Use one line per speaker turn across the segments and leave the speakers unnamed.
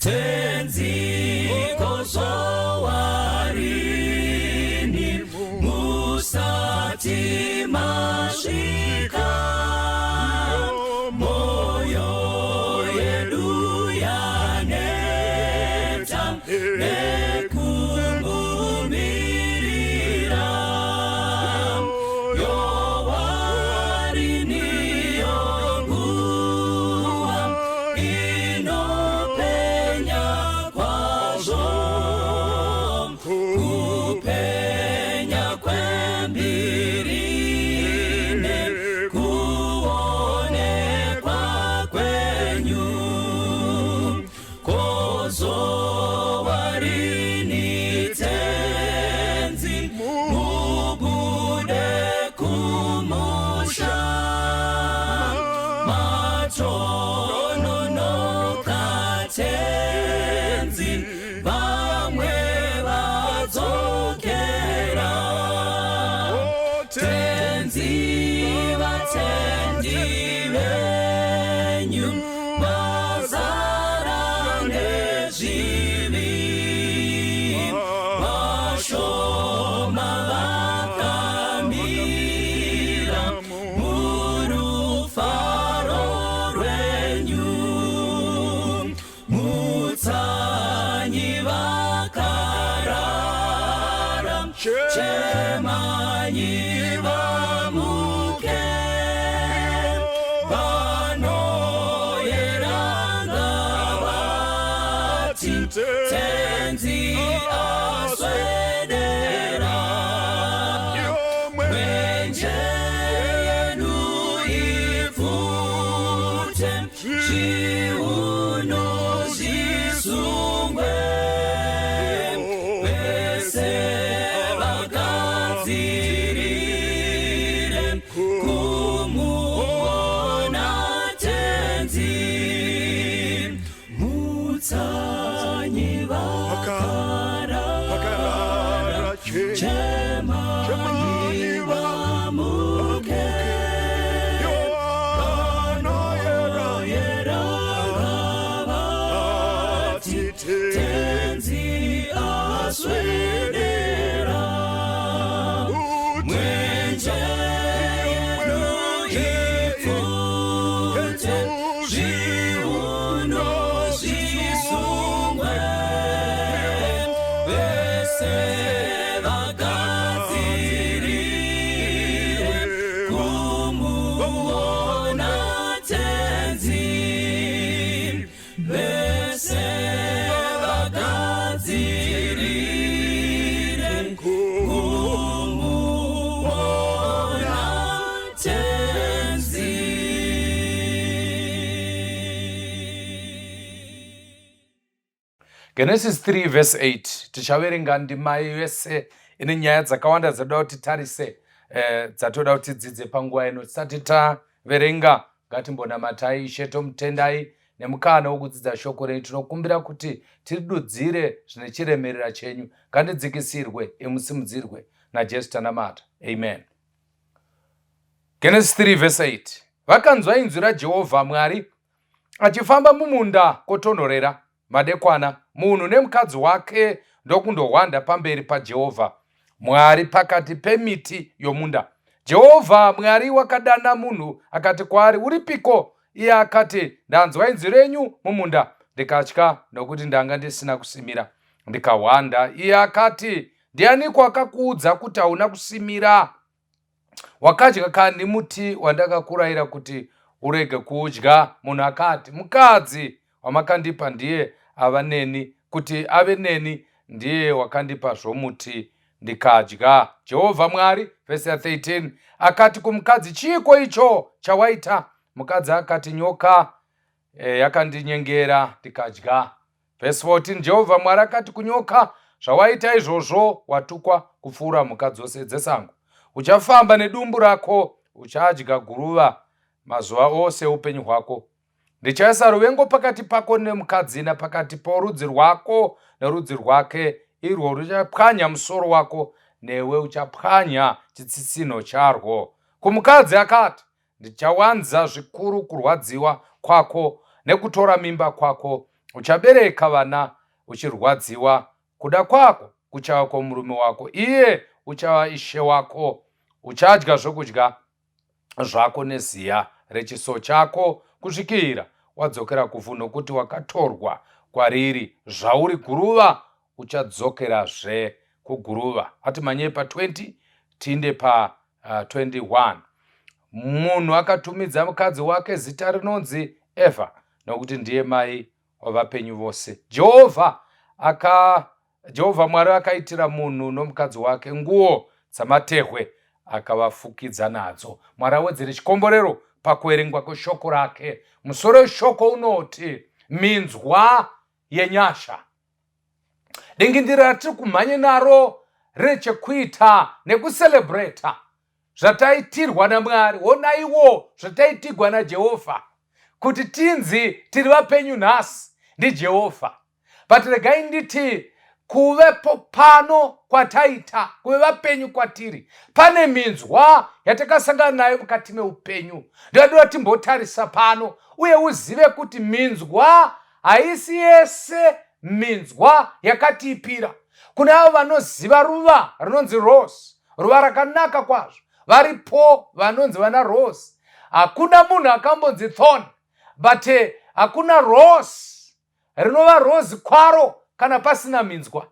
Tenzi kozowarini musati masvika moyo yedu yaneta nekumumirira yowarini yonguva inopenya kwazvo kupenya kwembiri nekuonekwa kwenyu kozowarini tenzi mubude kumusha matononoka tenzi vamwe vadzokera tenzi vatendi venyu vazara nezvivi vashoma vakamira murufaro rwenyu mutsanyi vakarara chemanyi vamuke vanoyeranga vati tenzi aswedera mwenje yedu ipfute zviuno zvisungwe vese vagadzirire kumuona tenzi mutsanyi vakarara chemanyi vamuke vanoyera vati tenzi aswedera mwenje yedu ipfute zviuno zvisungwe vese vagadzirire kumuona tenzi vese vagadzirire kumuona tenzi.
Genesis 3 verse 8 tichaverenga ndima yese ine nyaya dzakawanda dzatoda kuti tarise eh, dzatoda kuti tidzidze panguva ino tisati taverenga ngatimbonamatai ishe tomutendai nemukana wokudzidza shoko renyu tinokumbira kuti tiridudzire zvine chiremerera chenyu ngandidzikisirwe imusimudzirwe najesu tanamata amen Genesis 3 verse 8 vakanzwa inzwi raJehovha Mwari achifamba mumunda kotonhorera madekwana, munhu nemukadzi wake ndokundohwanda pamberi paJehovha Mwari pakati pemiti yomunda. Jehovha Mwari wakadana munhu akati kwaari, Uripiko? Iye akati, Ndanzwa inzwi renyu mumunda, ndikatya, nokuti ndanga ndisina kusimira, ndikahwanda. Iye akati, Ndianiko akakuudza kuti hauna kusimira? Wakadya kanhi muti wandakakurayira kuti urege kuudya? Munhu akati, Mukadzi wamakandipa ndiye ava neni, kuti ave neni, ndiye wakandipa zvomuti ndikadya. Jehovha Mwari, vhesi ya 13, akati kumukadzi, Chiiko icho chawaita? Mukadzi akati, Nyoka e, yakandinyengera ndikadya. Vhesi 14, Jehovha Mwari akati kunyoka, Zvawaita izvozvo watukwa kupfuura mhuka dzose dzesango. Uchafamba nedumbu rako, uchadya guruva mazuva ose eupenyu hwako. Ndichaisa ruvengo pakati pako nemukadzi napakati porudzi rwako nerudzi rwake, irwo ruchapwanya musoro wako, newe uchapwanya chitsitsinho charwo. Kumukadzi akati, Ndichawanza zvikuru kurwadziwa kwako nekutora mimba kwako. Uchabereka vana uchirwadziwa, kuda kwako kuchava kwomurume wako, iye uchava ishe wako. Uchadya zvokudya zvako neziya rechiso chako kusvikira wadzokera kuvhu, nokuti wakatorwa kwariri. Zvauri guruva, uchadzokerazve kuguruva. Atimhanyei pa20 tiinde pa21. Munhu akatumidza mukadzi wake zita rinonzi Evha, nokuti ndiye mai wavapenyu vose. Jehovha Mwari akaitira munhu nomukadzi wake nguo dzamatehwe, akavafukidza nadzo. Mwari awedzere chikomborero pakuverengwa kweshoko rake. Musoro weshoko unoti "Minzwa yenyasha". Dingindira ratiri kumhanye naro rine chekuita nekucelebrata zvataitirwa naMwari. Onaiwo zvataitirwa naJehovha kuti tinzi tiri vapenyu nhasi ndiJehovha. But regai nditi, kuvepo pano kwataita, kuve vapenyu kwatiri, pane minzwa yatakasangana nayo mukati meupenyu. Ndinoda timbotarisa pano uye uzive kuti minzwa haisi yese minzwa yakatiipira. Kune avo vanoziva ruva rinonzi rose, ruva rakanaka kwazvo, varipo vanonzi vana Rose. Hakuna munhu akambonzi thorn, but hakuna rose rinova rose kwaro kana pasina minzwa.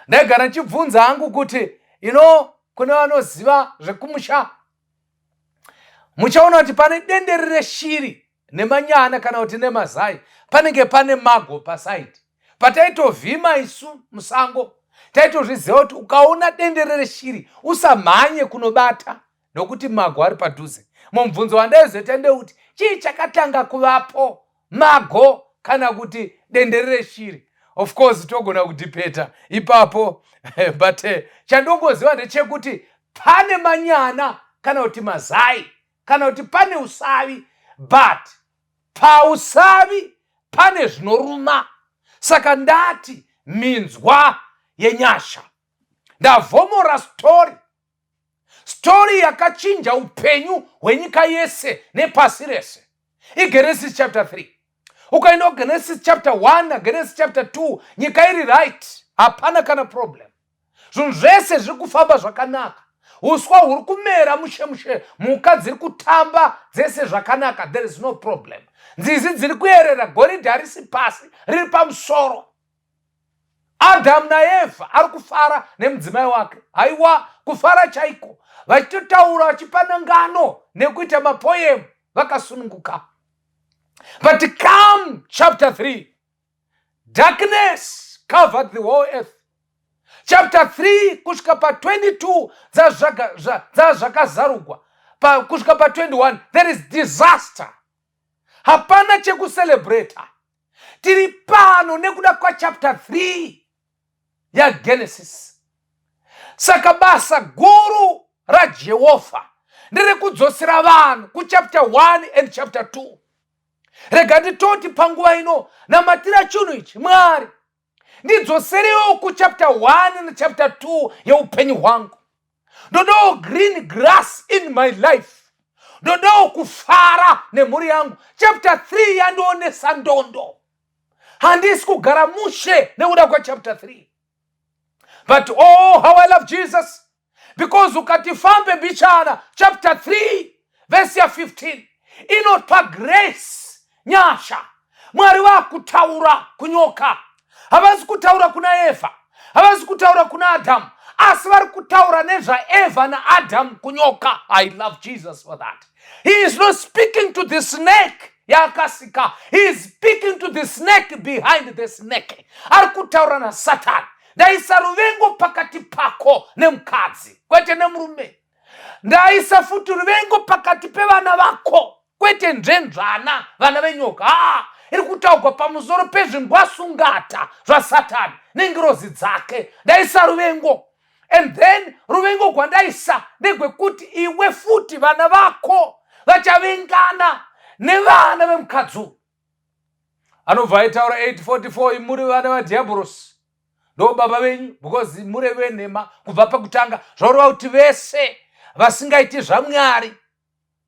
Ndaigara ndichibvunza hangu kuti ino kune vanoziva zvekumusha, muchaona kuti pane dendere reshiri nemanyana kana kuti nemazai, panenge pane mago paside. Pataitovhima isu musango, taitozviziva kuti ukaona dendere reshiri usamhanye kunobata, nokuti mago ari padhuze. Mumubvunzo wandaizoita ndeuti, chii chakatanga kuvapo, mago kana kuti dendere reshiri? Of course togona kudebata ipapo, but chandongoziva ndechekuti pane manyana kana kuti mazai kana kuti pane usavi, but pausavi pane zvinoruma. Saka ndati minzwa yenyasha. Ndavhomora story yakachinja upenyu hwenyika yese nepasi rese iGenesis chapter 3. Ukaenda kuGenesis chapter 1 naGenesis chapter 2, nyika iri right, hapana kana problem, zvinhu zvese zviri kufamba zvakanaka, uswa huri kumera mushe mushe, mhuka dziri kutamba dzese zvakanaka, there is no problem, nzizi dziri kuyerera, goridhe harisi pasi, riri pamusoro. Adhamu naEvha ari kufara nemudzimai wake, haiwa kufara chaiko, vachitotaura, vachipana ngano nekuita mapoem vakasununguka. But come chapter 3, darkness covered the whole earth. Chapter 3 kusvika pa22 dzazvakazarugwa, kusvika pa21, there is disaster, hapana chekucelebrata. Tiri pano nekuda kwachapter 3 yaGenesis. Saka basa guru raJehovha nderekudzosera vanhu kuchapter 1 and chapter 2. Rega nditoti panguva ino, namatira chinhu ichi: Mwari, ndidzoserewo kuchapter 1 nechapter 2 yeupenyu hwangu. Ndodawo green grass in my life, ndodawo kufara nemhuri yangu. Chapter 3 yandionesa ndondo, handisi kugara mushe nekuda kwachapter 3. But oh, how I love Jesus, because ukati fambe mbichana, chapter 3 vhesi ya15 inopa grace, nyasha. Mwari vakutaura kunyoka, havasi kutaura kuna Evha, havasi kutaura kuna Adhamu, asi vari kutaura nezvaEvha naAdhamu kunyoka. I love Jesus for that. He is not speaking to the snake yaakasika, he is speaking to the snake behind the snake. Ari kutaura naSatani: ndaisa ruvengo pakati pako nemukadzi, kwete nemurume. Ndaisa futi ruvengo pakati pevana vako, kwete nzvenzvana, vana venyoka. Aa, iri kutaurwa pamusoro pezvingwasungata zvaSatani nengirozi dzake. Ndaisa ruvengo, and then ruvengo rwandaisa ndegwekuti iwe futi vana vako vachavengana nevana vemukadzi uyu. Anobva aitaura 844: muri vana vadhiabhorosi, ndo baba venyu, because murevi venhema kubva pakutanga. Zvaureva kuti vese vasingaiti zvaMwari,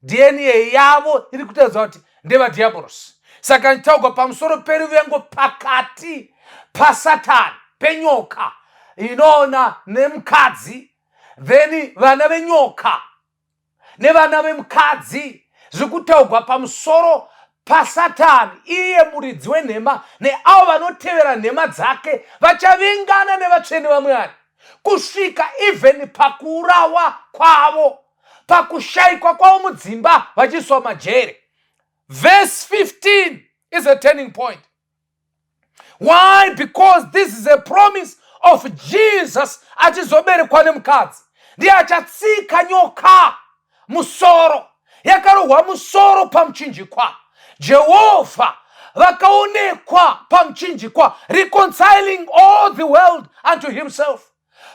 DNA yavo iri kutaridza kuti ndevadhiabhorosi. Saka ndichitaurwa pamusoro peruvengo pakati pasatani, penyoka inoona nemukadzi, then vana venyoka nevana vemukadzi. Zviri kutaurwa pamusoro pasatani, iye muridzi wenhema, neavo vanotevera nhema dzake vachavengana nevatsvene vaMwari kusvika even pakuurawa kwavo, pakushayikwa kwavo mudzimba vachiiswa majere. Verse 15 is a turning point. Why? Because this is a promise of Jesus achizoberekwa nemukadzi, ndiye achatsika nyoka musoro. Yakarohwa musoro pamuchinjikwa. Jehovha vakaonekwa pamuchinjikwa, reconciling all the world unto himself,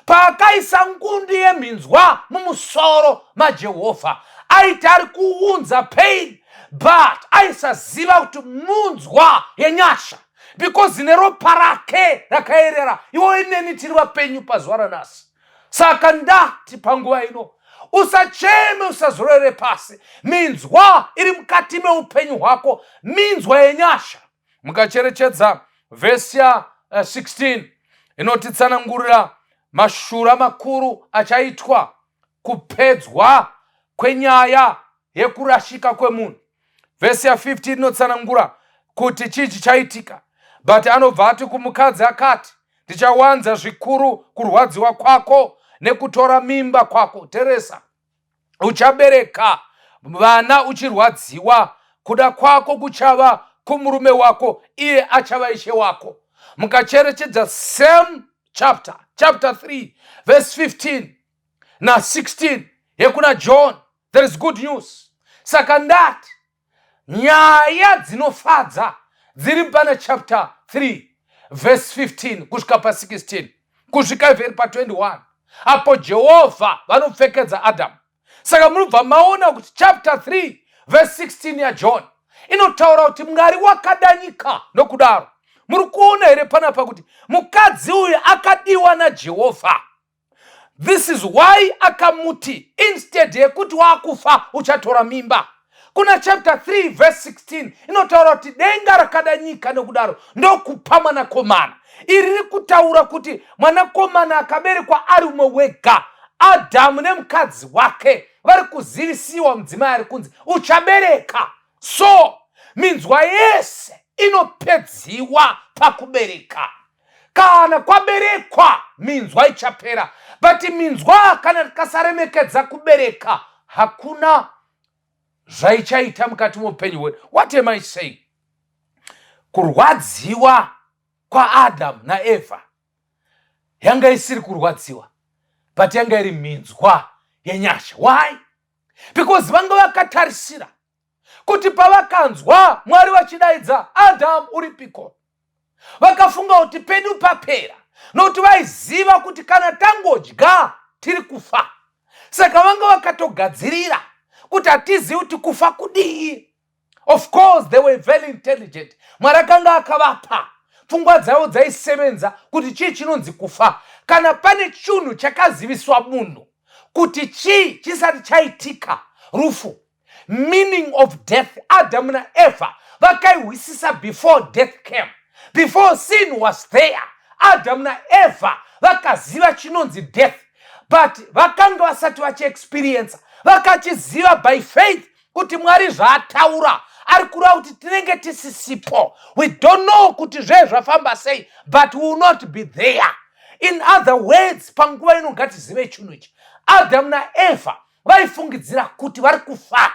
paakaisa ngundu yemhinzwa mumusoro maJehovha. Aiti ari kuunza pain, but aisaziva kuti munzwa yenyasha, because neropa rake rakaerera iwo ineni tiri vapenyu pazuva ranhasi. Saka ndati panguva ino, usacheme, usazorore pasi. Minzwa iri mukati meupenyu hwako minzwa yenyasha. Mukacherechedza vhesi ya16 inotitsanangurira mashura makuru achaitwa kupedzwa kwenyaya yekurashika kwemunhu. Vhesi ya15 inotsanangura kuti chii chichaitika, but anobva ati kumukadzi, akati, "Ndichawanza zvikuru kurwadziwa kwako nekutora mimba kwako." Teresa, uchabereka vana uchirwadziwa. Kuda kwako kuchava kumurume wako, iye achava ishe wako. Mukacherechedza same chapter, chapter 3 verse 15 na16 yekuna John, there is good news. Saka ndati nyaya dzinofadza dziri pana chapter 3 verse 15 kusvika pa16, kusvika even pa21, apo Jehovha vanopfekedza Adhamu. Saka munobva maona kuti chapter 3 verse 16 yaJohn inotaura kuti Mwari wakada nyika nokudaro. Muri kuona here panapa kuti mukadzi uyu akadiwa naJehovha? This is why akamuti instead yekuti waakufa uchatora mimba. Kuna chapter 3 verse 16 inotaura kuti denga rakada nyika nokudaro ndokupa mwanakomana. Iri riri kutaura kuti mwanakomana akaberekwa ari umwe wega. Adhamu nemukadzi wake vari kuzivisiwa, mudzimai ari kunzi uchabereka. So minzwa yese inopedziwa pakubereka. Kana kwaberekwa, minzwa ichapera. But minzwa, kana tikasaremekedza kubereka, hakuna zvaichaita mukati meupenyu hwedu. What am I saying? Kurwadziwa kwaAdhamu naEvha yanga isiri kurwadziwa, but yanga iri minzwa yenyasha. Why? Because vanga vakatarisira kuti pavakanzwa Mwari vachidaidza, "Adhamu, uripiko?" vakafunga kuti pedu papera, nokuti vaiziva kuti kana tangodya tiri kufa. Saka vanga vakatogadzirira kuti hatizivi kuti kufa kudii. Of course they were very intelligent. Mwari akanga akavapa pfungwa dzavo dzaisevenza kuti chii chinonzi kufa. Kana pane chinhu chakaziviswa munhu kuti chii chisati chaitika, rufu, meaning of death, Adamu naEvha vakaihwisisa before death came. Before sin was there, Adamu naEvha vakaziva chinonzi death, but vakanga vasati vachiexperiensa. Vakachiziva by faith kuti Mwari zvaataura ari kureva kuti tinenge tisisipo. We don't know kuti zvee zvafamba sei, but we will not be there. In other words, panguva ino ngatizive chinhu ichi: Adamu naEvha vaifungidzira kuti vari kufa,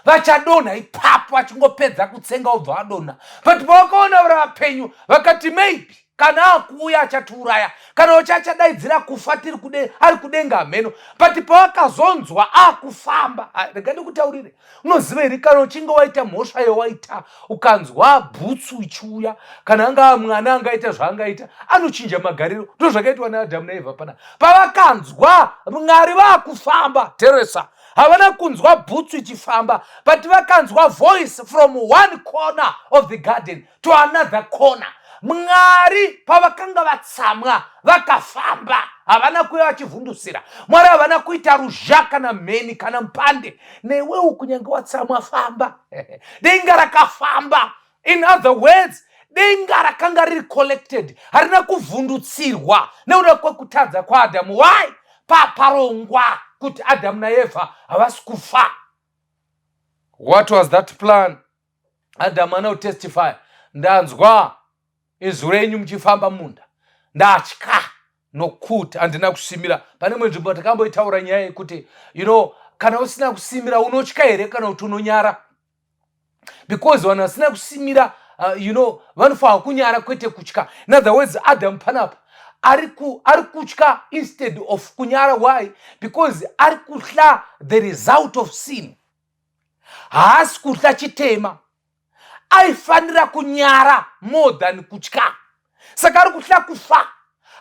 vachadonha ipapo, vachingopedza kutsenga ubva vadonha. But pavakaona vari vapenyu, vakati maybe kana akuuya achatiuraya, kana uchi achadaidzira kufa tiri kude, ari kudenga hameno. But pavakazonzwa akufamba, rega ndikutaurire, unoziva here, kana uchinge waita mhosva yawaita, ukanzwa bhutsu ichiuya, kana anga mwana angaita zvaangaita, anochinja magariro. Ndo zvakaitwa naAdhamu naEvha pana pavakanzwa Mwari vaakufamba. Teresa, havana kunzwa bhutsu ichifamba, but vakanzwa voice from one corner of the garden to another corner.
Mwari pavakanga vatsamwa vakafamba, havana kuya vachivhundusira. Mwari havana kuita ruzha kana mheni kana mupande. Newewo kunyange watsamwa, famba. Denga rakafamba. In other words, denga rakanga riri collected, harina kuvhundutsirwa nekuda kwekutadza kwaAdhamu. Why? Paparongwa kuti Adhamu naEvha havasi kufa.
What was that plan? Adamu anotestify, ndanzwa izwi renyu muchifamba munda, ndatya nokuti handina kusimira. Pane imwe nzvimbo takamboitaura nyaya yekuti kana usina kusimira unotya here kana kuti unonyara? Because vanhu vasina kusimira vanofanira kunyara kwete kutya. In other words, Adam panapa ari kutya instead of kunyara. Why? Because ari kuhla the result of sin. Haasi kuhla chitema. Aifanira kunyara more than kutya. Saka ari kuhla kufa,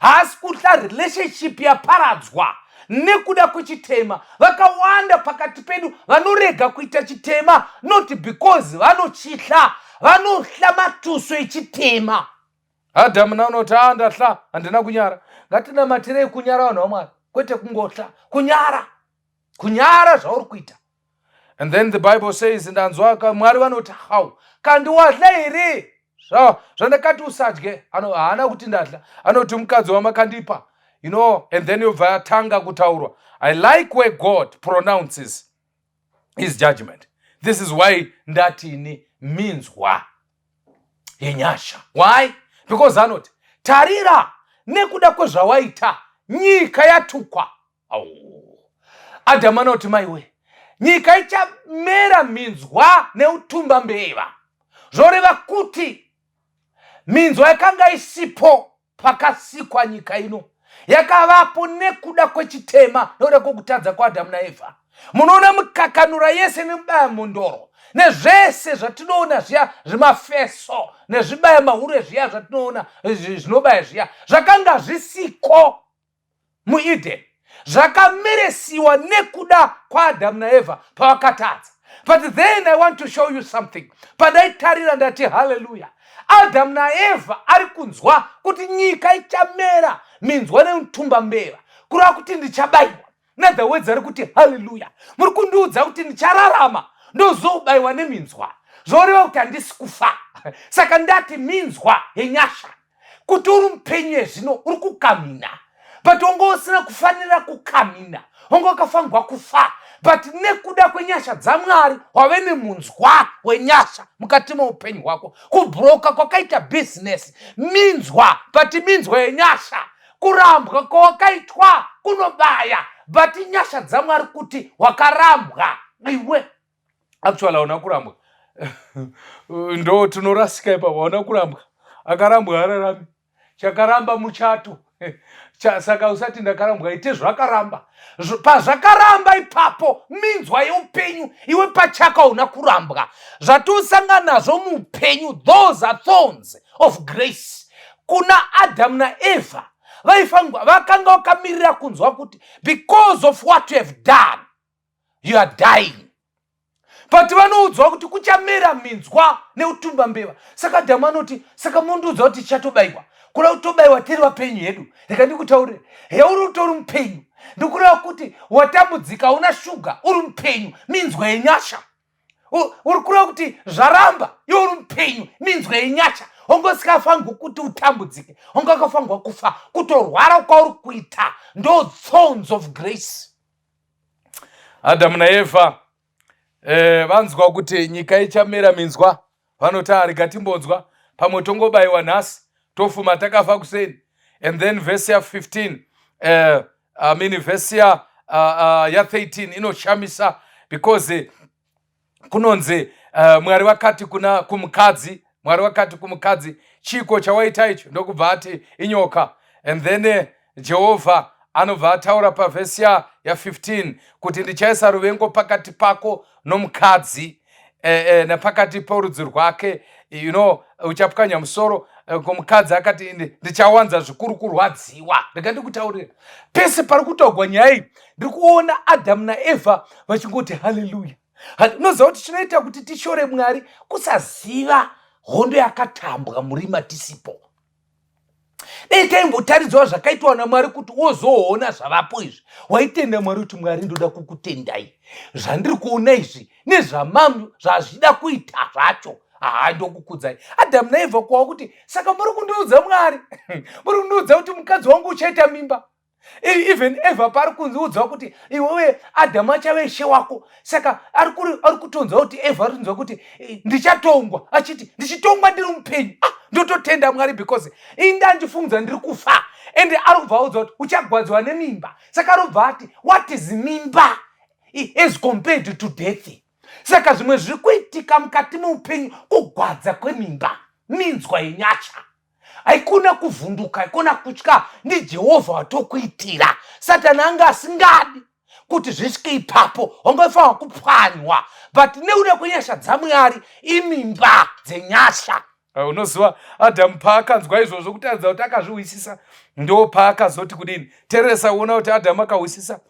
haasi kuhla relationship yaparadzwa nekuda kwechitema. Vakawanda pakati pedu vanorega kuita chitema not because vanochihla, vanohla matuso echitema. Adhamu nanoti, a ndahla, handina kunyara.
Ngatinamatirei kunyara, vanhu vaMwari, kwete kungohla. Kunyara, kunyara zvauri kuita.
And then the Bible says, ndanzwa Mwari vanoti, how kandi wadla here zvandakati usadye? Haana kuti ndadla, anoti mukadzi wamakandipa. And then yobva yatanga kutaurwa. I like where God pronounces his judgment. This is why ndatini minzwa yenyasha. Why? Because anoti, tarira, nekuda kwezvawaita nyika yatukwa. Adhamu anoti, maiwe, nyika ichamera minzwa neutumba mbeva. Zvoreva kuti minzwa yakanga isipo pakasikwa nyika ino, yakavapo nekuda kwechitema, nekuda kwekutadza kwaAdhamu naEvha. Munoona mukakanura yese nemubaya mundoro nezvese zvatinoona zviya, zvimafeso nezvibaya mahure zviya zvatinoona zvinobaya zviya, zvakanga zvisiko muEden, zvakameresiwa nekuda kwaAdhamu naEvha pavakatadza. But then I want to show you something. Pandaitarira ndati, haleluya, Adhamu naEvha ari kunzwa kuti nyika ichamera minzwa nemutumba mbeva, kureva kuti ndichabayiwa. In other words, ari kuti, haleluya, muri kundiudza kuti ndichararama ndozobayiwa neminzwa, zvoreva kuti handisi kufa. Saka ndati minzwa yenyasha, kuti uri mupenyu ezvino uri kukamina, but wanga usina kufanira kukamina, wanga wakafanirwa kufa, but nekuda kwenyasha dzaMwari wave nemunzwa wenyasha mukati meupenyu hwako. Kubhuroka kwakaita bhizinesi minzwa, but minzwa yenyasha. Kurambwa kwawakaitwa kunobaya, but nyasha dzaMwari kuti wakarambwa iwe. Actually hauna kurambwa, ndo tinorasika ipapo. Hauna kurambwa, akarambwa ararami. Chakaramba muchato. Saka usati ndakarambwa, ite zvakaramba.
Pazvakaramba ipapo minzwa yeupenyu. Iwe pachako hauna kurambwa. Zvatosangana nazvo muupenyu, those are thorns of grace. Kuna Adamu naEvha vaifanirwa, vakanga vakamirira kunzwa kuti because of what you have done you are dying, but vanoudzwa kuti kuchamera minzwa neutumba mbeva. Saka Adhamu anoti, saka mundiudza kuti tichatobayiwa, kuda kutobayiwa tiri vapenyu hedu? Rega ndikutaurire, heuri utori mupenyu, ndikureva kuti watambudzika, una shuga, uri mupenyu, minzwa yenyasha. Uri kureva kuti zvaramba, iwe uri mupenyu, minzwa yenyasha. Wanga usikafanirwi kuti utambudzike, wanga wakafanirwa kufa. Kutorwara kwauri kuita ndo thorns of grace.
Adamu naEvha vanzwa kuti nyika ichamera minzwa, vanoti, arega timbonzwa, pamwe tongobayiwa nhasi, tofuma takafa kuseni. And then vhesi ya15, I mean, vhesi ya13 inoshamisa because kunonzi Mwari vakati kuna kumukadzi, Mwari vakati kumukadzi, chiko chawaita icho? Ndokubva ati inyoka. And then Jehovha anobva ataura pavhesi ya15 kuti ndichaisa ruvengo pakati pako nomukadzi napakati porudzi rwake, uchapwanya musoro kumukadzi. Akati, ndichawanza zvikuru kurwadziwa. Rega ndikutaurira, pese pari kutaurwa nyaya iyi ndiri kuona Adhamu naEvha vachingoti haleluya. Unoziva kuti chinoita kuti tishore Mwari kusaziva hondo yakatambwa murima tisipo.
Dai taimbotaridzwa zvakaitwa naMwari kuti wozoona zvavapo izvi, waitenda Mwari kuti, Mwari, ndoda kukutendai, zvandiri kuona izvi nezvamamu zvazvida kuita zvacho, haa, ndokukudzai. Adhamu naEvha kuwa kuti, saka muri kundiudza, Mwari, muri kundiudza kuti mukadzi wangu uchaita mimba? Even Eva paari kunziudzwa kuti, iwewe Adhamu achave ishe wako, saka ari kutonzwa kuti Eva ari kunzwa kuti ndichatongwa, achiti ndichitongwa ndiri mupenyu, ah, ndototenda Mwari because inda ndichifungudza ndiri kufa. Ende ari kubva audzwa kuti uchagwadzwa nemimba, saka ari kubva ati, what is mimba as compared to death? Saka zvimwe zviri kuitika mukati meupenyu kugwadza kwemimba, minzwa yenyasha. Haikona kuvhunduka, haikona kutya, ndiJehovha watokuitira. Satani anga asingadi kuti zvisvike ipapo, wangofanwa kupwanywa, but nekuda kwenyasha dzaMwari, imimba dzenyasha.
Unoziva, Adhamu paakanzwa izvozvo, kutaridza kuti akazvihwisisa, ndo paakazoti kudini? Teresa, uona kuti Adhamu akahwisisa.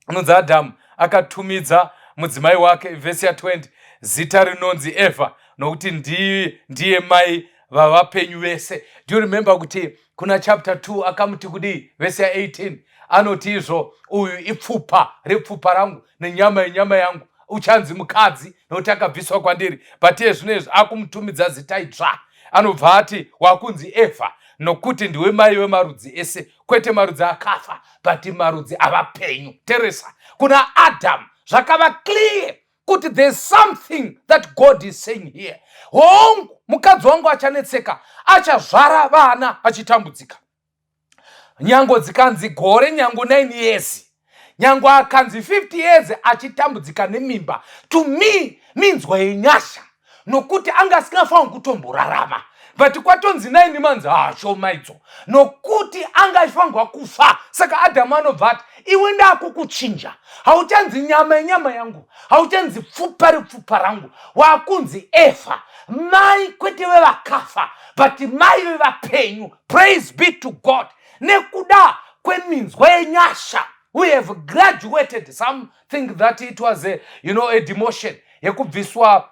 Unonzi Adhamu akatumidza mudzimai wake, vhesi ya20, zita rinonzi Evha, nokuti ndiye mai vavapenyu vese. Do you remember kuti kuna chapter 2 akamuti kudii? Vhesi ya18 anoti izvo, uyu ipfupa repfupa rangu nenyama yenyama yangu, uchanzi mukadzi nokuti akabviswa kwandiri. But iye zvino izvi akumutumidza zita idzva, anobva ati wakunzi Evha nokuti ndiwe mai vemarudzi ese, kwete marudzi akafa but marudzi avapenyu. Teresa, kuna Adam zvakava clear kuti there's something that God is saying here. Hongu, mukadzi wangu achanetseka, achazvara vana achitambudzika, nyango dzikanzi gore, nyango 9 years, nyango akanzi 50 years achitambudzika nemimba, to me minzwa yenyasha, nokuti anga asingafaniri kutomborarama. But kwatonzi 9 months, ha, shoma idzo, nokuti anga achifanirwa kufa. Saka Adhamu anobva ati, iwe ndakukuchinja, hauchanzi nyama yenyama yangu, hauchanzi pfupa repfupa rangu, wakunzi Evha, mai kwete vevakafa but mai vevapenyu. Praise be to God. Nekuda kweminzwa yenyasha we have graduated. Some think that it was a, you know, a demotion yekubviswa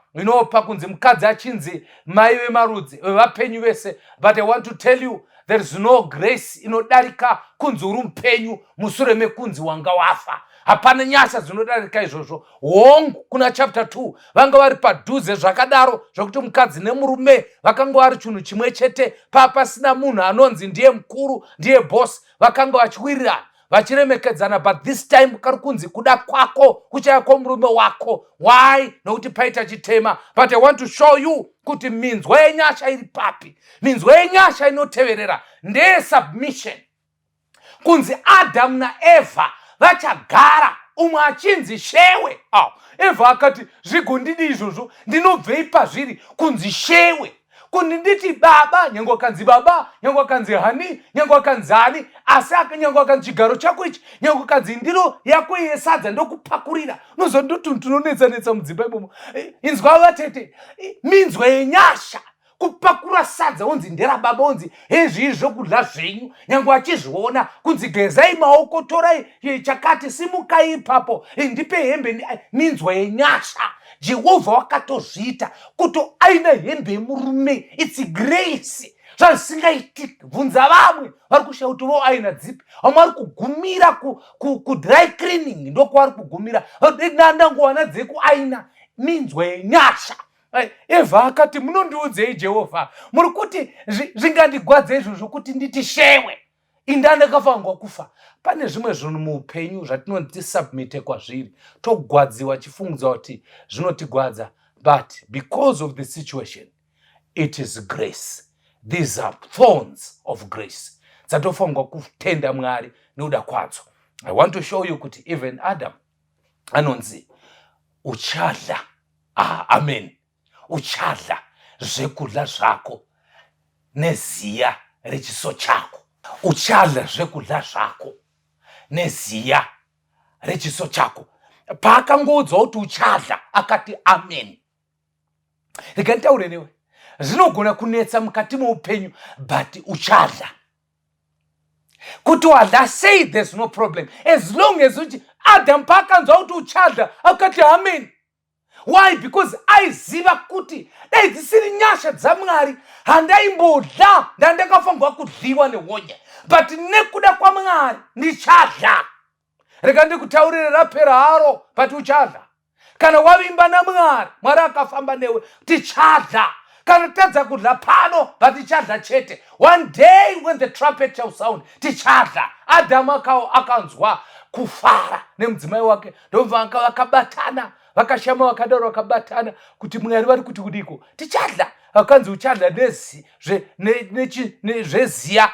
pakunzi mukadzi achinzi mai vemarudzi vevapenyu vese. But I want to tell you, there is no grace inodarika kunzi uri mupenyu mushure mekunzi wanga wafa. Hapana nyasha dzinodarika izvozvo. Hongu, kuna chapter 2 vanga vari padhuze zvakadaro zvokuti mukadzi nemurume vakanga vari chinhu chimwe chete, papasina munhu anonzi ndiye mukuru, ndiye boss. Vakanga vachiwirirana, vachiremekedzana, but this time kari kunzi kuda kwako kuchaya kwomurume wako. Why? Nokuti paita chitema. But I want to show you kuti minzwa yenyasha iri papi. Minzwa yenyasha inoteverera ndeyesubmission, kunzi Adhamu naEvha vachagara, umwe achinzi shewe. Oh, Evha akati, zvigondidi izvozvo, ndinobvei pazviri kunzi shewe, kundi nditi baba? Nyange akanzi baba, nyange akanzi honey, nyange akanzi ani, asi nyange akanzi chigaro chako ichi, nyange akanzi ndiro yako yesadza ndokupakurira, unoziva ndotunhu tunonetsa-netsa mudzimba imomo. Inzwa vatete, minzwa yenyasha, kupakura sadza unzi nderababa, unzi hezvii zvokudya zvenyu, nyange achizviona, kunzi gezai maoko, torai chakati, simukai ipapo, ndipe hembe. Minzwa yenyasha, Jehovha wakatozviita kuti aina hembe yemurume. It's grace, zvazvisingaitiki. Bvunza vamwe vari kushaya kuti vo aina dzipi. Vamwe vari kugumira kudry cleaning, ndokwavari kugumira, ndangowana dzekuaina. Minzwa yenyasha. Evha akati, munondiudzei, Jehovha, muri kuti zvingandigwadza izvozvo kuti nditi shewe, inda ndakafanirwa kufa? Pane zvimwe zvinhu muupenyu zvatinonzi tisubmite kwazviri, togwadziwa, chifungudza kuti zvinotigwadza, but because of the situation it is grace. These are thorns of grace dzatofanirwa kutenda Mwari nekuda kwadzo. I want to show you kuti even Adam anonzi uchadla, ah, amen, uchadla zvekudya zvako neziya rechiso chako, uchadla zvekudya zvako neziya rechiso chako. Paakangoudzwa kuti uchadla, akati amen. Rega nditaure newe, zvinogona kunetsa mukati meupenyu, but uchadla. Kuti wadla sei, there's no problem as long as uchi. Adam paakanzwa kuti uchadla, akati amen.
Why? Because aiziva kuti dai dzisiri nyasha dzaMwari handaimbodla, ndandakafanirwa kudliwa nehonye, but nekuda kwaMwari ndichadla. Rega ndikutaurire, rapera haro, but uchadla. Kana wavimba naMwari, Mwari akafamba newe, tichadla. Kana tadza kudla pano, but tichadla chete. One day when the trumpet shall sound, tichadla. Adhamu akanzwa kufara nemudzimai wake, ndobva vakabatana, vakashama vakadaro, vakabatana kuti Mwari vari kuti kudiko? Tichadla. Akanzi uchadla zveziya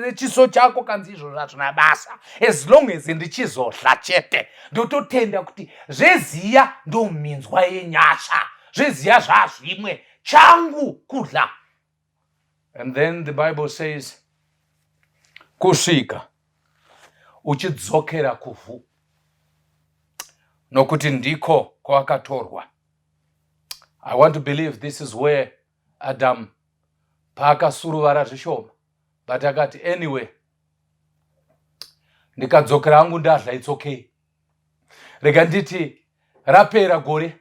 rechiso chako. Kanzi izvo zvazvina basa, as long as ndichizodla chete. Ndototenda kuti zveziya ndominzwa yenyasha, zveziya zvazvimwe, changu kudla.
And then the Bible says kusvika uchidzokera kuvhu, nokuti ndiko kwawakatorwa. I want to believe this is where Adam paakasuruvara zvishoma, but akati, "Anyway, ndikadzokera hangu ndadla, it's okay." Rega nditi rapera gore,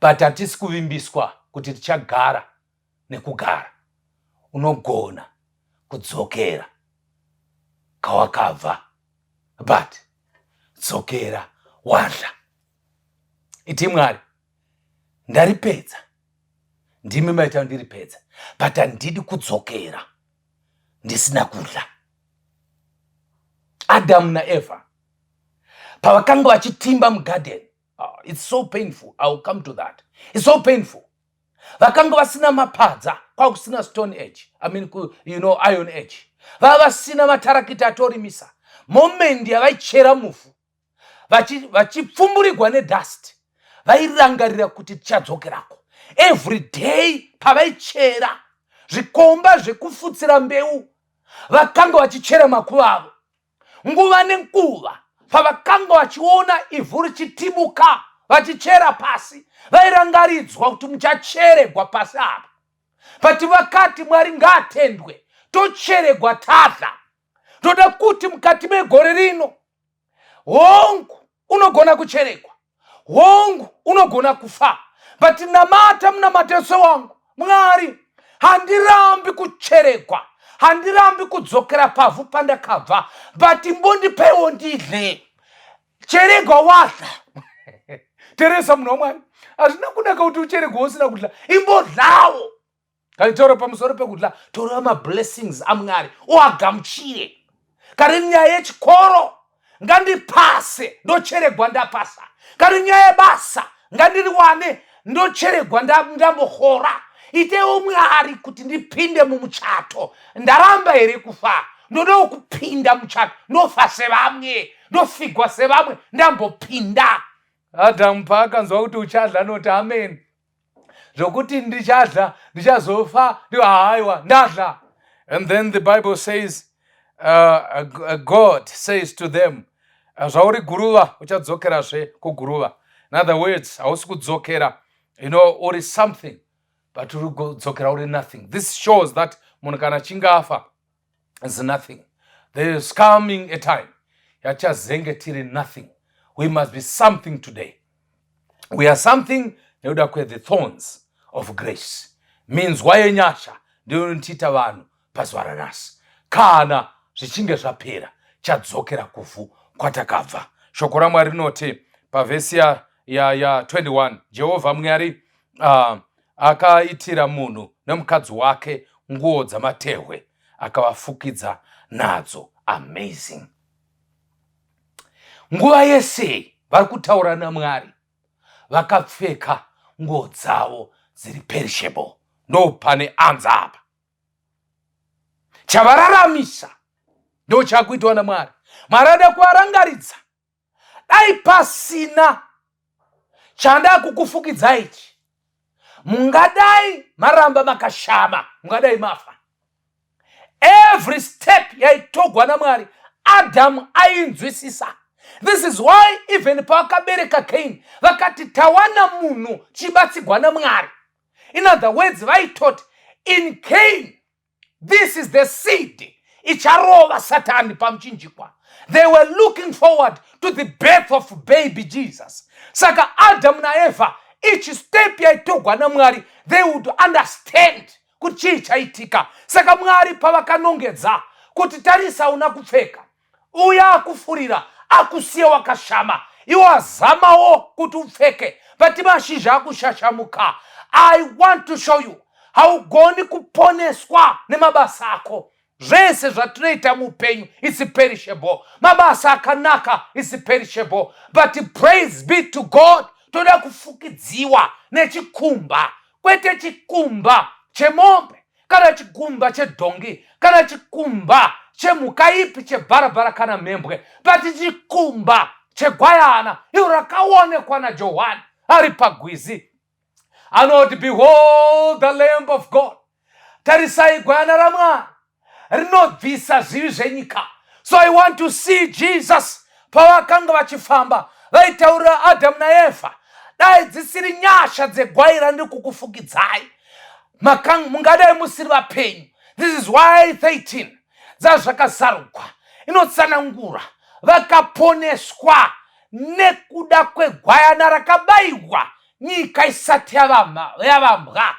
but hatisi kuvimbiswa kuti tichagara nekugara. Unogona kudzokera kawakabva, but dzokera wadla. Iti, "Mwari, ndaripedza, ndimi maita ndiripedza, but handidi kudzokera ndisina kudla." Adamu naEvha pavakanga vachitimba mugarden, oh, it's so painful, I will come to that, it's so painful. Vakanga vasina mapadza, kwakusina stone age, I mean, iron age. Vava vasina matarakita atorimisa. Moment yavaichera muvhu vachipfumburigwa nedust, vairangarira kuti tichadzokerako. Every day pavaichera zvikomba zvekufutsira mbeu, vakanga vachichera makuva avo. Nguva nenguva pavakanga vachiona ivhu richitibuka, vachichera pasi, vairangaridzwa kuti muchacheregwa pasi apa. But vakati, "Mwari ngaatendwe, tocheregwa tadla." Toda kuti mukati megore rino, hongu unogona kucherekwa, hongu unogona kufa, but namata munamateso wangu, "Mwari, handirambi kucherekwa, handirambi kudzokera pavhu pandakabva, but mbondipewo ndidle." Cheregwa wadla. Teresa, munhu waMwari, hazvina kunaka kuti ucheregwa usina kudla. Imbodlawo. Kana taura pamusoro pekudla, toreva mablessings aMwari uagamuchire. Kana nyaya yechikoro, ngandipase, ndocheregwa ndapasa. Kana nyaya yebasa, ngandiriwane, ndocheregwa ndambohora. Itewo Mwari kuti ndipinde mumuchato. Ndaramba here kufa? Ndodawo kupinda muchato, ndofa sevamwe, ndofigwa sevamwe, ndambopinda. Adhamu paakanzwa kuti uchadla, anoti, "Amen. Zvokuti ndichadla ndichazofa, haiwa, ndadla." And then the Bible says God says to them, "Zvauri guruva, uchadzokerazve kuguruva." In other words, hausi kudzokera uri something, but uri kudzokera uri nothing. This shows that munhu kana achinge afa is nothing. There is coming a time yachazenge tiri nothing. We must be something today. We are something nekuda kwethe thorns of grace. Minzwa yenyasha ndiyo inotiita vanhu pazuva ranhasi. Kana zvichinge zvapera, chadzokera kuvhu kwatakabva. Shoko raMwari rinoti pavhesi ya 21, Jehovha Mwari akaitira munhu nemukadzi wake nguo dzamatehwe, akavafukidza nadzo. Amazing. Nguva yese vari kutaura naMwari vakapfeka nguo dzavo dziri perishable. Ndo pane anza apa. Chavararamisa ndo chakuitwa naMwari. Mwari ada kuvarangaridza, dai pasina chanda kukufukidza ichi, mungadai maramba makashama, mungadai mafa. Every step yaitogwa naMwari, Adhamu ainzwisisa. This is why even pavakabereka Cain, vakati, "Tawana munhu chibatsigwa naMwari." In other words, vaitoti in Cain, this is the seed icharova Satani pamuchinjikwa.
They were looking forward to the birth of baby Jesus. Saka Adamu naEvha, each step yaitogwa naMwari, they would understand kuti chii chaitika. Saka Mwari pavakanongedza kuti tarisa una kupfeka, uya akufurira akusiya wakashama, iwo azamawo kuti upfeke, but mashizha akushashamuka. I want to show you, haugoni kuponeswa nemabasa ako. Zvese zvatinoita muupenyu is perishable. Mabasa akanaka is perishable, but praise be to God, toda kufukidziwa nechikumba, kwete chikumba chemombe kana chikumba chedhongi kana chikumba chemhuka ipi, chebharabhara kana mhembwe, but chikumba chegwayana iro rakaonekwa naJohani ari pagwizi. Anoti, "Behold the Lamb of God," tarisai gwayana raMwari rinobvisa zvivi zvenyika. So I want to see Jesus. Pavakanga vachifamba, vaitaurira Adhamu naEvha, dai dzisiri nyasha dzegwai randiri kukufukidzai, mungadai musiri vapenyu. This is why 13 dzazvakazarugwa inotsanangura vakaponeswa nekuda kwegwayana rakabayiwa nyika isati yavambwa.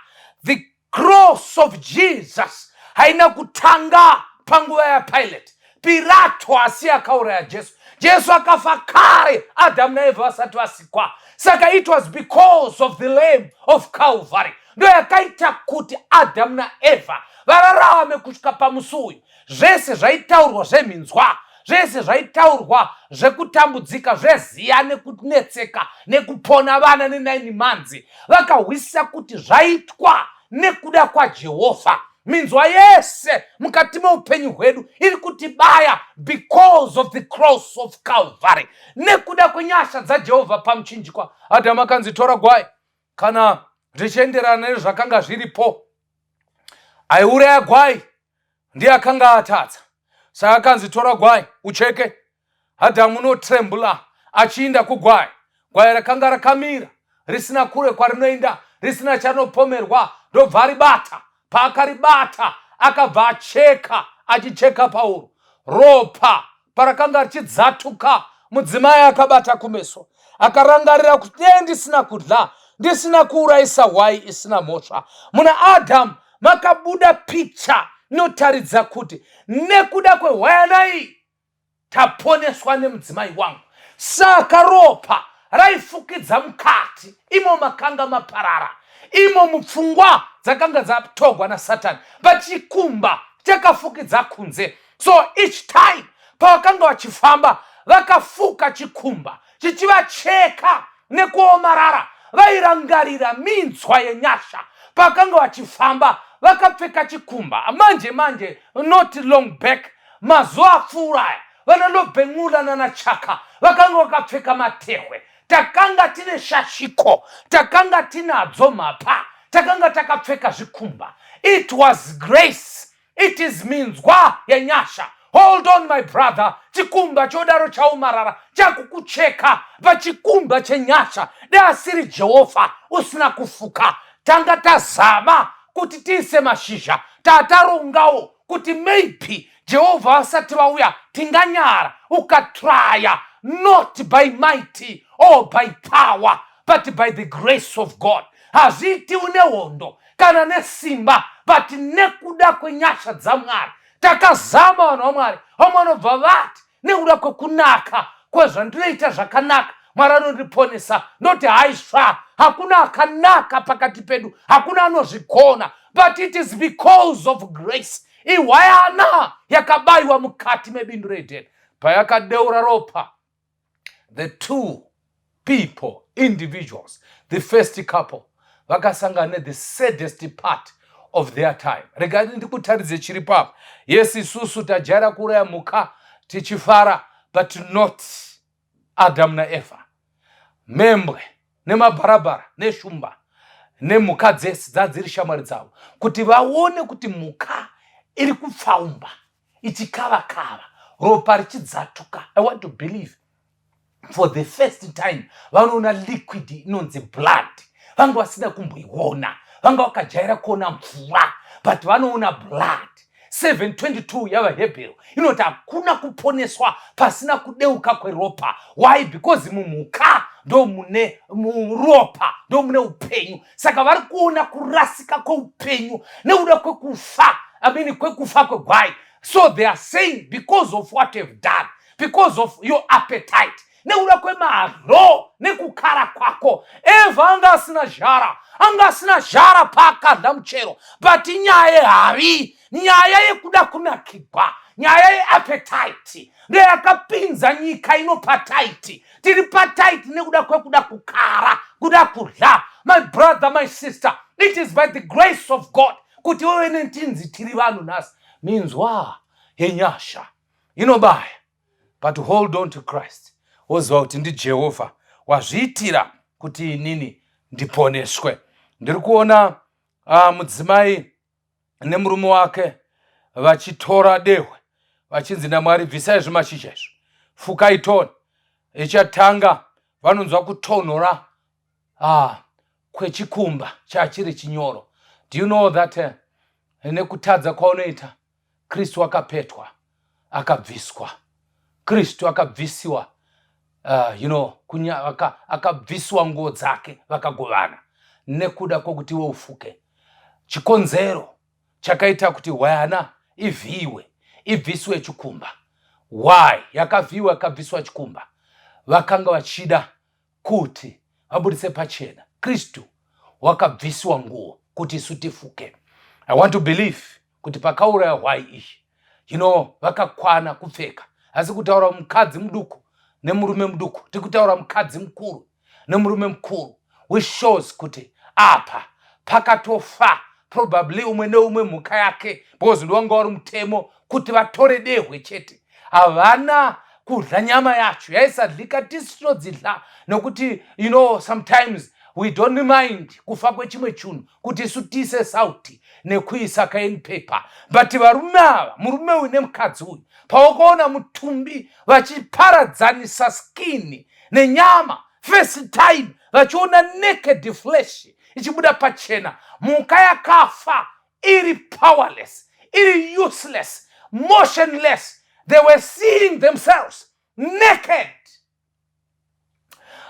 The cross of Jesus haina kutanga panguva yaPilate. Pirato asi akauraya Jesu. Jesu akafa kare Adamu naEvha vasati vasikwa. Saka it was because of the Lamb of Calvary ndo yakaita kuti Adamu naEvha vararame kusvika pamusi uyu. Zvese zvaitaurwa zvemhinzwa, zvese zvaitaurwa zvekutambudzika, zveziya nekunetseka nekupona vana ne9 months, vakahwisisa kuti zvaitwa nekuda kwaJehovha. Minzwa yese mukati meupenyu hwedu iri kutibaya because of the cross of Calvary, nekuda kwenyasha dzaJehovha pamuchinjikwa. Adhamu akanzi, "Tora gwai." Kana zvichienderana nezvakanga zviripo, aiuraya gwai ndiye akanga atadza. Saka akanzi, "Tora gwai ucheke." Adhamu unotrembula achiinda kugwai. Gwai rakanga rakamira risina kure kwarinoenda, risina charinopomerwa, ndobva aribata. Paakaribata, akabva acheka. Achicheka pauro, ropa parakanga richidzatuka, mudzimai akabata kumeso, akarangarira kuti dee ndisina kudya, ndisina kuurayisa hwai isina mhosva. Muna Adhamu makabuda picha inotaridza kuti nekuda kwehwayana iyi taponeswa nemudzimai wangu. Saka ropa raifukidza mukati imo makanga maparara, imo mupfungwa dzakanga dzatogwa naSatani, but chikumba chakafukidza kunze. So each time pavakanga vachifamba vakafuka chikumba chichivacheka nekuomarara, vairangarira minzwa yenyasha. Pakanga vachifamba vakapfeka chikumba, manje manje, not long back, mazuva apfuura aya, vanalobhengula nanachaka vakanga vakapfeka matehwe. Takanga tine shashiko, takanga tinadzo mhapa, takanga takapfeka zvikumba. It was grace, it is minzwa yenyasha. Hold on, my brother. Chikumba chodaro chaumarara chakukucheka pachikumba chenyasha, deasiri Jehovha usina kufuka. Tanga tazama kuti tiise mashizha, tatarongawo kuti maybe Jehovha vasati vauya tinganyara. Ukatraya, not by mighty or by power, but by the grace of God. Hazviiti nehondo kana nesimba, but nekuda kwenyasha dzaMwari. Takazama, vanhu vaMwari. Vamwe vanobva vati, "Nekuda kwekunaka kwezvandinoita zvakanaka, Mwari anondiponesa." Ndoti haisva, hakuna akanaka pakati pedu, hakuna anozvigona, but it is because of grace. Ihwayana yakabayiwa mukati mebindu reEdheni, payakadeura ropa, the two people, individuals, the first couple, vakasangana nethe saddest part of their time. Regai ndikutaridze chiripo apa. Yes, isusu tajaira kuuraya mhuka tichifara, but not Adamu naEvha. Mhembwe nemabharabhara neshumba nemhuka dzese dzadziri shamwari dzavo, kuti vaone kuti mhuka iri kupfaumba ichikava-kava, ropa richidzatuka, I want to believe for the first time vanoona liquid inonzi blood. Vanga vasina kumboiona, vanga vakajaira kuona mvura, but vanoona blood. 722 yavaHebheru inoti hakuna kuponeswa pasina kudeuka kweropa. Why? Because mumhuka ndo mune muropa, ndo mune upenyu. Saka vari kuona kurasika kweupenyu nekuda kwekufa, I mean, kwekufa kwegwai. So they are saying, because of what you've done, because of your appetite, nekuda kwemaro nekukara kwako. Evha anga asina zhara, anga asina zhara paakadya muchero, but nyaya yehavi, nyaya yekuda kunakigwa, nyaya yeappetite ndoyakapinza nyika ino patight. Tiri patight nekuda kwekuda kukara, kuda kudya. My brother, my sister, it is by the grace of God kuti wewe netinzi tiri vanhu nhasi. Minzwa yenyasha inobaya, but hold on to Christ, woziva kuti ndiJehovha wazviitira kuti inini ndiponeswe. Ndiri kuona mudzimai nemurume wake vachitora dehwe, vachinzi naMwari, "Bvisai zvimashizha izvo, fukai toni." Ichatanga vanonzwa kutonhora kwechikumba chachiri chinyoro. Do you know that nekutadza kwaunoita, Kristu akapetwa, akabviswa. Kristu akabvisiwa, akabviswa nguo dzake, vakagovana nekuda kwokuti iwe ufuke. Chikonzero chakaita kuti hwayana ivhiyiwe, ibviswe chikumba, why yakavhiyiwa, yakabviswa chikumba? Vakanga vachida kuti vabudise pachena Kristu wakabvisiwa nguo kuti isu tifuke. I want to believe kuti pakauraya hwai iyi, vakakwana kupfeka. Asi kutaura mukadzi muduku nemurume muduku, tiri kutaura mukadzi mukuru nemurume mukuru, which shows kuti apa pakatofa probably umwe neumwe mhuka yake, because ndiwanga uri mutemo kuti vatore dehwe chete. Havana kudya nyama yacho, yaisadlika. Tisi tinodzidya nokuti sometimes we don't mind kufa kwechimwe chinhu kuti isu tiise sauti nekuisa cayenne pepper. But varume ava, murume uyu nemukadzi uyu, pawakaona mutumbi vachiparadzanisa skin nenyama, first time vachiona naked flesh ichibuda pachena, mhuka yakafa iri powerless, iri useless, motionless. They were seeing themselves naked.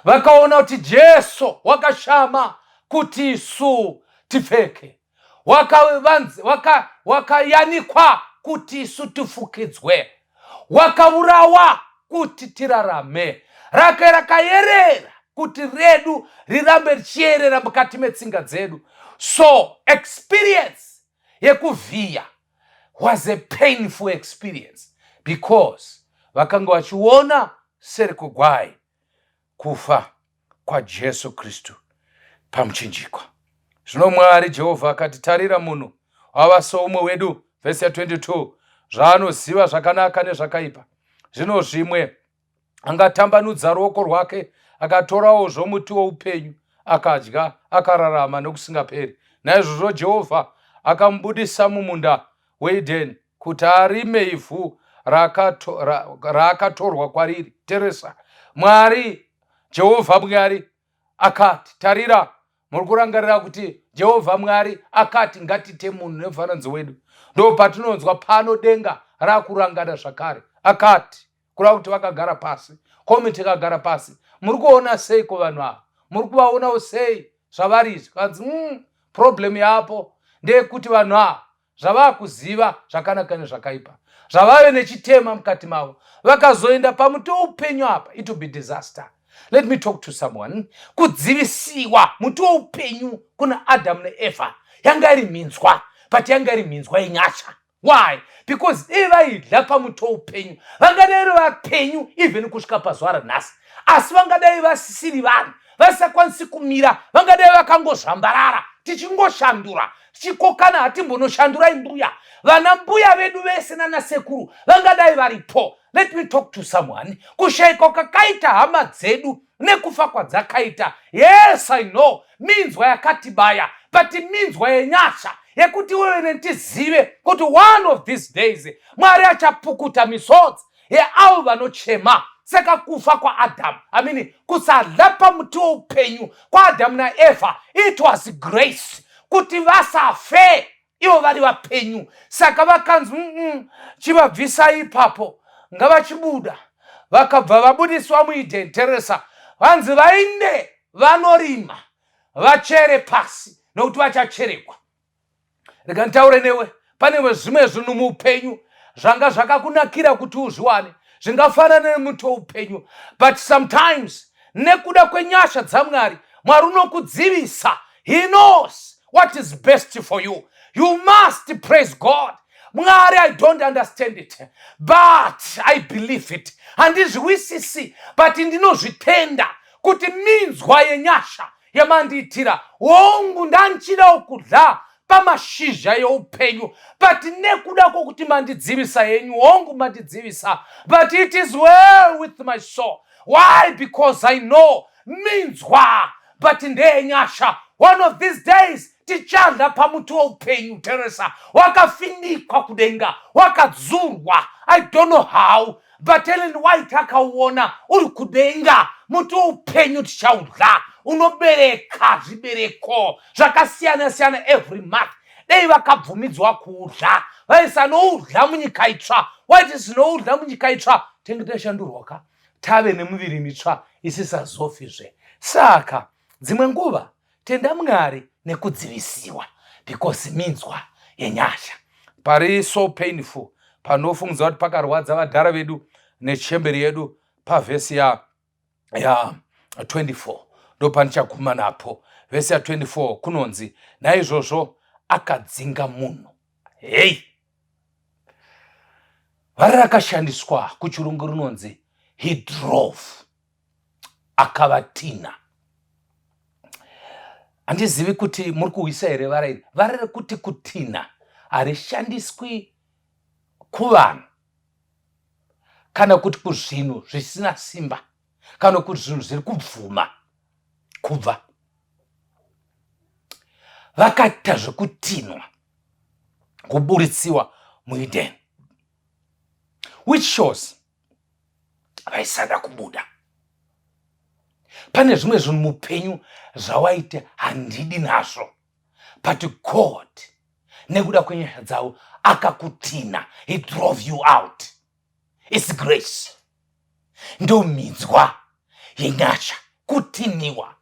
Vakaona kuti Jesu wakashama kuti isu tipfeke, wakayanikwa kuti isu tifukidzwe, wakaurawa kuti tirarame, rake rakayerera kuti redu rirambe richiyerera mukati metsinga dzedu. So experience yekuvhiya was a painful experience because vakanga vachiona seri kwegwai kufa kwaJesu Kristu pamuchinjikwa. Zvino Mwari Jehovha akati, "Tarira, munhu wava soumwe wedu," vhesi ya22, "zvaanoziva zvakanaka nezvakaipa. Zvino zvimwe angatambanudza ruoko rwake, akatorawo zvomuti woupenyu, akadya, akararama nokusingaperi." Naizvozvo Jehovha akamubudisa mumunda weEdheni kuti arime ivhu raakatorwa kwariri. Teresa, Mwari Jehovha Mwari akati, tarira, muri kurangarira kuti Jehovha Mwari akati, "Ngatite munhu nemufananidzo wedu." Ndo patinonzwa pano denga rakurangana zvakare. Akati, kureva kuti vakagara pasi, komiti ikagara pasi. Muri kuona seiko vanhu ava? Muri kuvaonawo sei zvavari izvi? Kanzi, problem yapo ndeyekuti vanhu ava zvavakuziva zvakanaka nezvakaipa, zvavave nechitema mukati mavo, vakazoenda pamuti woupenyu apa, it will be disaster. Let me talk to someone. Kudzivisiwa muti woupenyu kuna Adamu neEvha yanga iri minzwa, but yanga iri minzwa yenyasha. Why? Because dei vaidya pamuti woupenyu, vangadai vapenyu even kusvika pazuva ranhasi, asi vangadai vasisiri vanhu, vasisakwanisi kumira, vangadai vakangozvambarara. Tichingoshandura, tichikokana, hatimbonoshandurai mbuya, vana mbuya vedu vese nanasekuru vangadai varipo. Let me talk to someone. Kushayikwa kwakaita hama dzedu nekufa kwadzakaita, yes, I know minzwa yakatibaya, but minzwa yenyasha yekuti wewe netizive kuti one of these days Mwari achapukuta misodzi yeavo vanochema. Saka kufa kwaAdhamu, I mean, kusadya pamuti woupenyu kwaAdhamu naEvha, it was grace kuti vasafe. Ivo vari vapenyu. Saka vakanzi, Chivabvisai ipapo, ngavachibuda. Vakabva vabudiswa muEden. Teresa, vanzi vainde vanorima, vachere pasi, nokuti vachacherekwa. Rega nditaure newe, pane zvimwe zvinhu muupenyu zvanga zvakakunakira kuti uzviwane, zvingafanana nemuti weupenyu, but sometimes nekuda kwenyasha dzaMwari, Mwari unokudzivisa. He knows what is best for you. You must praise God. Mwari, I don't understand it, but I believe it. Handizviwisisi, but ndinozvitenda kuti minzwa yenyasha yamandiitira. Hongu, ndanchidawo kudya pamashizha eupenyu, but nekuda kwokuti mandidzivisa henyu, hongu mandidzivisa, but it is well with my soul. Why? Because I know minzwa, but ndeyenyasha. One of these days tichadya pamuti weupenyu. Teresa, wakafinikwa kudenga, wakadzurwa. I don't know how, but Ellen White akauona uri kudenga. Muti weupenyu tichaudya, unobereka zvibereko zvakasiyana siyana every month. Dei vakabvumidzwa kuudya, vaisanoudya munyika itsva. Waiti sinoudya munyika itsva, tenge tashandurwa ka, tave nemuviri mitsva isisazofizve. Saka dzimwe nguva tenda Mwari nekudzivisiwa, because minzwa yenyasha. Pari so painful, panofungidza kuti pakarwadza vadhara vedu nechemberi yedu, pavhesi ya 24 ndo pandichaguma napo. Vhesi ya24 kunonzi, naizvozvo akadzinga munhu. Hei, vari rakashandiswa kuchirungu rinonzi "he drove", akavatina. Handizivi kuti muri kuhwisa here vara iri. Vara rekuti kutina harishandiswi kuvanhu kana kuti kuzvinhu zvisina simba kana kuti zvinhu zviri kubvuma kubva. Vakaita zvekutinwa kuburitsiwa muEden, which shows vaisada kubuda. Pane zvimwe zvinhu muupenyu zvawaita handidi nazvo, but God nekuda kwenyasha dzavo akakutina. He drove you out. It's grace, ndominzwa yenyasha, kutiniwa.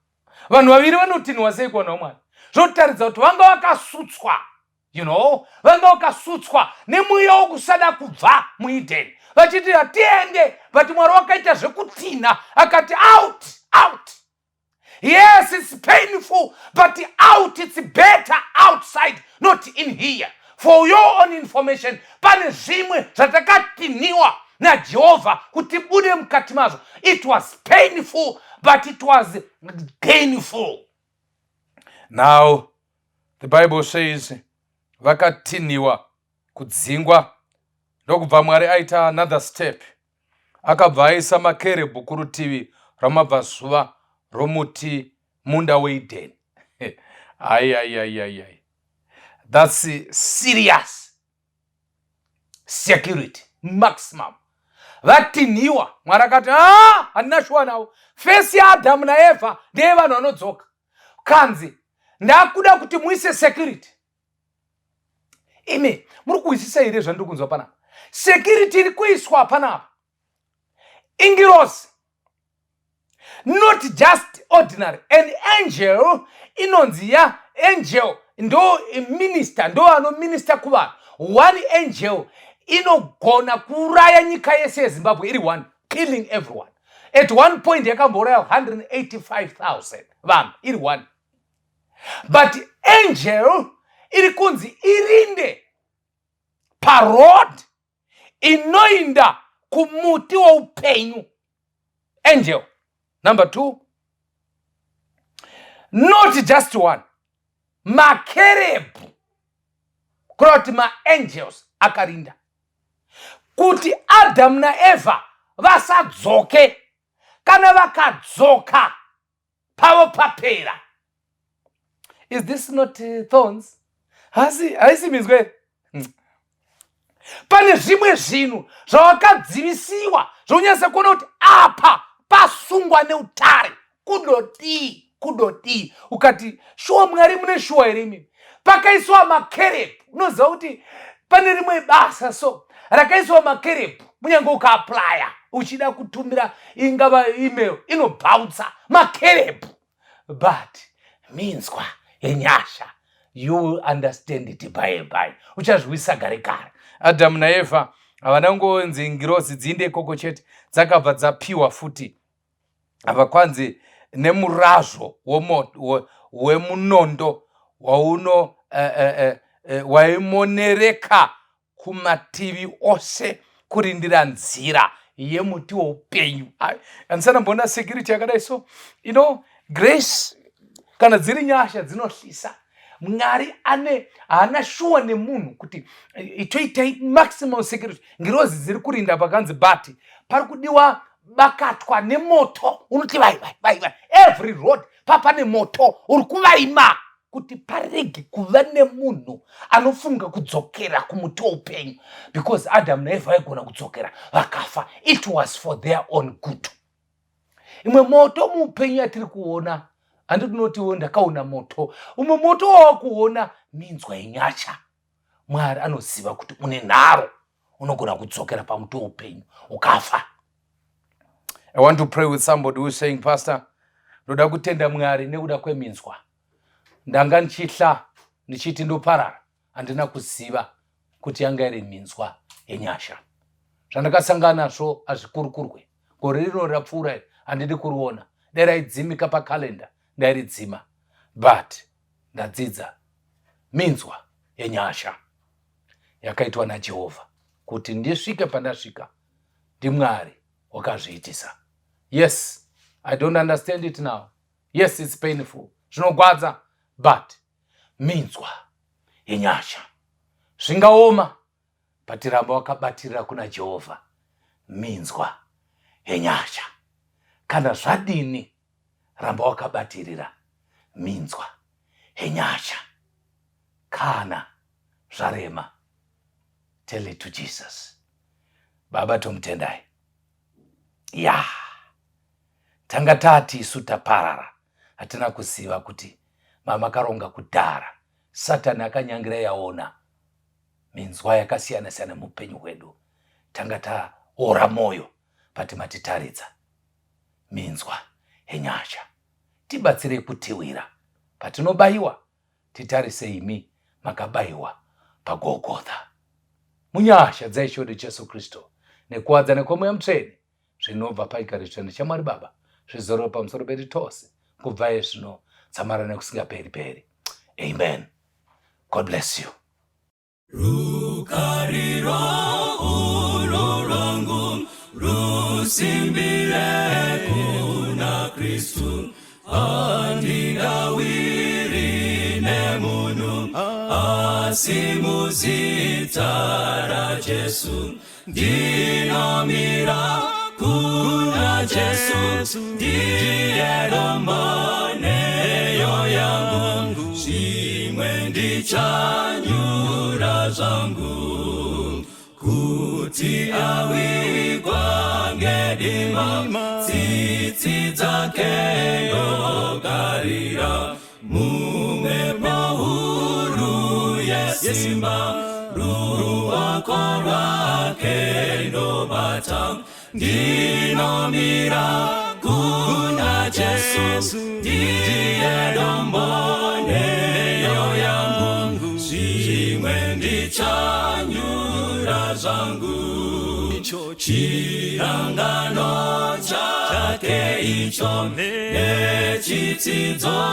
Vanhu vaviri vanotiniwa sei kuwana Mwari? Zvotaridza kuti vanga vakasutswa, vanga vakasutswa nemweya wokusada kubva muEden, vachiti hatiende, but Mwari wakaita zvekutina, akati out, out. Yes, it's painful, but out. It's better outside, not in here. For your own information, pane zvimwe zvatakatiniwa naJehovha kuti bude mukati mazvo. It was painful, but it was gainful. Now the Bible says vakatiniwa, kudzingwa, ndokubva Mwari aita another step. Akabva aisa makerebhu kurutivi rwamabvazuva romuti munda weEdeni. Aiaiaiai, that's serious security maximum. Vatinhiwa, Mwari akati, a ah, handina shuwa navo. Face yaAdhamu naEvha ndeyevanhu vanodzoka. Kanzi ndakuda kuti muise security. Imi muri kuhwisisa here zvandiri kunzwa panapa? Security iri kuiswa panapa ingirosi, not just ordinary. An angel inonzi ya angel ndo minister, ndo anominister kuvanhu. One angel inogona kuuraya nyika yese yeZimbabwe iri one, killing everyone at one point. Yakambouraya 185,000 vanhu iri one. But angel iri kunzi irinde paroad inoinda kumuti woupenyu. Angel number two, not just one, makerebhu, kureva kuti maangels akarinda kuti Adhamu naEvha vasadzoke. Kana vakadzoka, pavo papera. Is this not thorns? Hasi haisi minzwa here? Pane zvimwe zvinhu zvawakadzivisiwa zvaunyatsa kuona kuti apa pasungwa neutare, kudodii kudodii, ukati, shuwa Mwari, mune shuwa here imimi? Pakaiswa makerepu. Unoziva kuti pane rimwe basa so rakaiswa makerepu, kunyange ukaaplya uchida kutumira ingava email inobhautsa makerepu. But minzwa yenyasha, you will understand it by and by, uchazviwisa gare gare.
Adhamu naEvha havana kungonzi ngirozi dziinde ikoko chete, dzakabva dzapiwa futi apa kwanzi nemurazvo wemunondo wauno waimonereka kumativi ose kurindira nzira yemuti woupenyu. Handisana mboona security yakadai so. Grace, kana dziri nyasha dzinohlisa. Mwari ane haana shuwa nemunhu kuti itoitai maximum security. Ngirozi dziri kurinda pakanzi, but pari kudiwa bakatwa nemoto unoti vai vai vai vai, every road papane moto uri kuvaima kuti parege kuva nemunhu anofunga kudzokera kumuti woupenyu, because Adamu naEvha vaigona kudzokera vakafa. It was for their own good. Imwe moto muupenyu yatiri kuona, handinotiwo ndakaona moto umwe, moto wawakuona minzwa yenyasha. Mwari anoziva kuti une nharo, unogona kudzokera pamuti woupenyu ukafa. I want to pray with somebody who is saying, "Pastor, ndoda kutenda Mwari nekuda kweminzwa. Ndanga ndichihla ndichiti ndoparara, handina kuziva kuti yanga iri minzwa yenyasha. Zvandakasangana nazvo hazvikurukurwe. Gore rino rapfuura iri handidi kuriona, dai raidzimika pakalenda ndairidzima, but ndadzidza minzwa yenyasha yakaitwa naJehovha kuti ndisvike pandasvika. NdiMwari wakazviitisa. Yes, I don't understand it now. Yes, it's painful, zvinogwadza, but minzwa yenyasha. Zvingaoma, but ramba wakabatirira kuna Jehovha. Minzwa yenyasha. Kana zvadini, ramba wakabatirira minzwa yenyasha. Kana zvarema, tell it to Jesus. Baba, tomutendai. Ya, tanga tati isu taparara, hatina kuziva kuti mamakaronga kudhara. Satani akanyangira yaona minzwa yakasiyana-siyana muupenyu hwedu. Tanga taora mwoyo, but matitaridza minzwa yenyasha. Tibatsirei kutiwira patinobayiwa, titarise imi makabayiwa paGogotha. Munyasha dzaIshe wedu Jesu Kristu nekuwadzana kweMweya Mutsvene zvinobva pachigaro chitsvene chaMwari Baba zvizorore pamusoro pedu tose kubva ezvino dzamara nekusingaperi peri. Amen. God bless you.
Rukariro urwo rwangu rusimbire kuna Kristu, handingawiri nemunhu, asi muzita raJesu ndinomira kuna Jesu, ndiye dombo neyo yangu, zvimwe ndichanyura zvangu. Kuti awigwa ngedima, tsitsi dzake ndogarira, mumhepo huru yesimba, ruoko rwake ndobata, ndinomira kuna Jesu, ndiye dombo neyo yangu, zvimwe ndichanyura zvangu. Chirangano chake icho nechitsidzo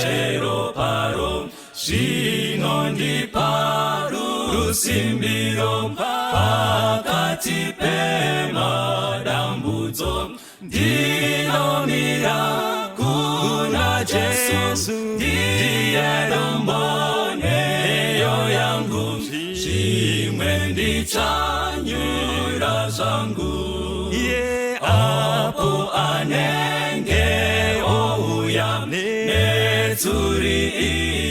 cheroparo zvinondipa rusimbiro pakati pemadambudzo, ndinomira kuna Jesu, ndiye dombo neyo yangu, zvimwe ndichanyura zvangu. Apo anenge ouya netsuri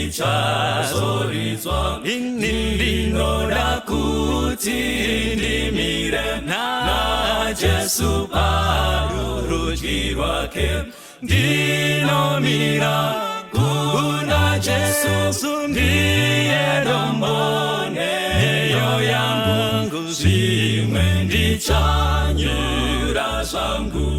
ichazoridzwa, ndinoda kuti ndimire naJesu parurudyi rwake, ndinomira kuna Jesu ndiye dombo nheyo yangu, zvimwe ndichanyura zvangu.